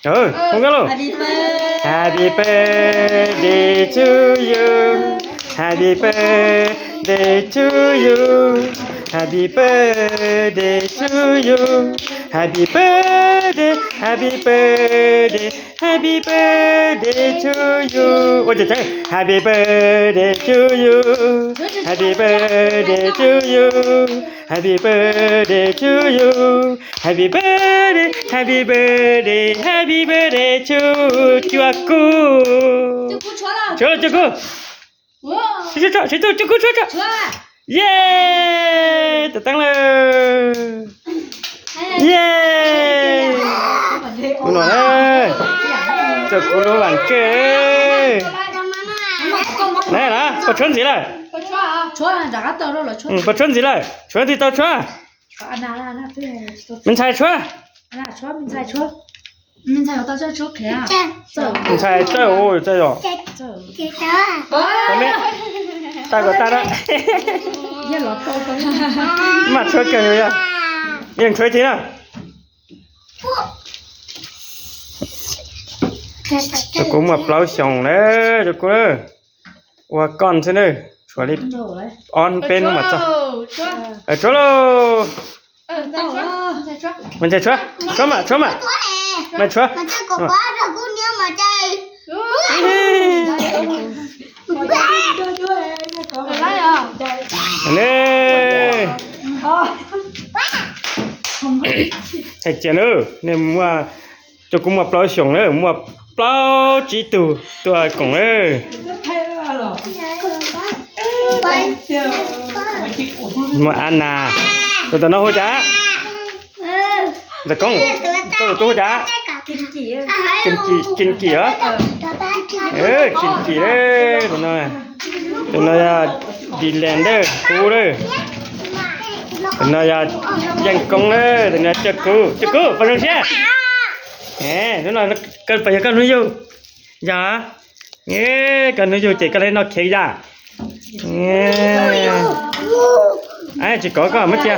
Hu nkauj lauj. Happy birthday to you. Happy birthday to you. Happy birthday to you. Happy birthday, happy birthday, happy birthday to you. Ua tseem ceev. Happy birthday to you. Happy birthday to you. Happy birthday to you. Happy birthday, happy birthday, happy birthday to Cua Kub. Tshuab lauj, Cua Kub. Tshuab, tshuab, tshuab, Cua Kub, tshuab, tshuab. Yeej, tawm teeb lawm. Yeej. Ua no na, Cua Kub lub vas tswv. Na, pos tshuab ntxiv lawm. Pos tshuab ntxiv lawm, tshuab ntxiv tau tshuab. Me ntxhais tshuab. Me ntxhais txawj ua txawj yom. Tau kom tag na. Mas tshuab kawg yog. Yeej tshuab ib teg na. Cua Kub muaj plaub xyoos na, Cua Kub na. Ua koj xwb na, tshuav li ob peb hnub mas txog. Tshuab lauj. Me ntxhais tshuab, tshuab mas, tshuab mas. Mas tshuab. Hais tias na, nej muaj, Cua Kub muaj plaub xyoos na, muaj plaub tsib tug tuaj koom na. Muaj Ab Nas, tus tom no hu cas? Ntxawm Koob, koj tus tub hu cas? Kim Kim os. Kim Kim, tus no yog Dylan, Kub, tus no yog Yeej Koob, tus no Cua Kub, Cua Kub pos zoo siab. Hnub no koj puas yog koj hnub yug? Yog. Koj hnub yug ces koj li noj cake yom. Tsis kov koj muab cia.